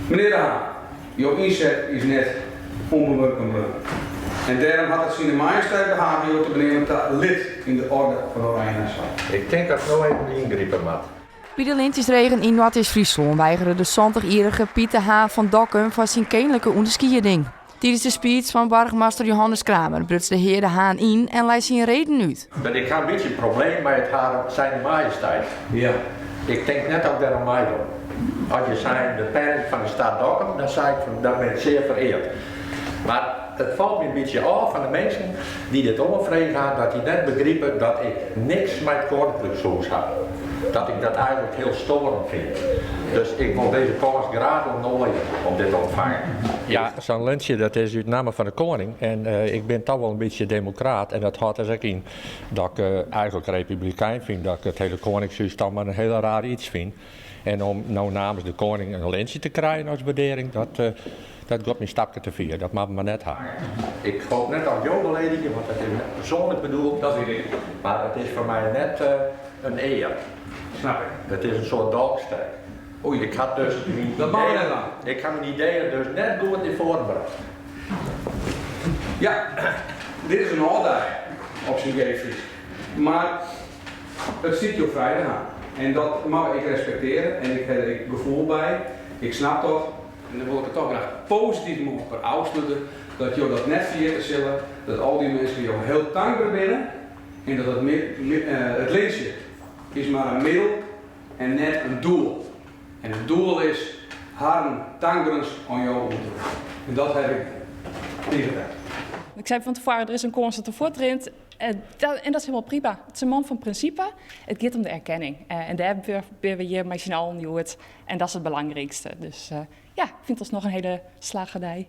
Menear De Haan, jo ynset is net ûnbewurken bleaun. En dêrom hat it Sine Majesteit behage jo te beneamen ta lid yn de Orde fan Oranje Nassau. Ik tink dat ik no even yngripe moat. By de lintjesregen yn Noardeast-Fryslân weigere de santich-jierrige Piet de Haan fan Dokkum foar syn keninklike ûnderskieding. Tidens de speech fan boargemaster Johannes Kramer bruts de hear De Haan yn en lei syn reden út. Dat ik ha in bytsje in probleem mei it har Zijne Majesteit. Ja. Ik tink net dat ik dêr oan meidom. As je seinen de penning fan de stad Dokkum, dan sei ik fan dat bin ik sear fereard. Mar it falt my in bytsje ôf fan de minsken dy't dit oanfrege ha, dat dy net begripe dat ik niks mei it Koninklijkshûs ha. Dat ik dat eigenlik hiel stoarend fyn. Dus ik wol dizze kâns graach oannoaie om dit te ûntfangen. Ja, sa'n lintsje dat is út namme fan de koaning en ik bin toch wol in bytsje demokraat en dat hâldt dus ek yn dat ik eigenlik republikein fyn, dat ik it hiele koningshûs toch mar in hiel raar iets fyn. En om no namens de koaning in lintsje te krijen as wurdearring, dat dat giet my in stapke te fier. Dat moatte we mar net ha. Ik hoop net dat ik jo beledigje, want dat is net persoanlik bedoeld. Dat wit ik. Mar it is foar my net in ear. Snap ik. It is in soart dolkstek. Oei. Ik ha dus myn Dat moatte we net dwaan. Ik ha myn ideeën dus net goed nei foaren brocht. Ja, dit is in ôfdei op syn geef Frysk. Mar it stiet jo frij De Haan. En dat moatte ik respektearje en ik ha der ek gefoel by. Ik snap dat. En dan wol ik it toch graach posityf mooglik ôfslute dat jo dat net ferjitte sille, dat al dy minsken jo hiel tankber binne en dat it it lintsje is mar in middel en net in doel. En it doel is harren tankberens oan jo oer te bringen. En dat haw ik tige tank. Ik sei fan tefoaren, der is in kâns dat er fuortrint. En dat is hielendal prima. It is in man fan prinsipe. It giet om de erkenning. En dêr binne we hjir mei syn allen hjoed. En dat is it belangrykste. Dus ja, ik fyn it alsnoch in hiele slagge dei.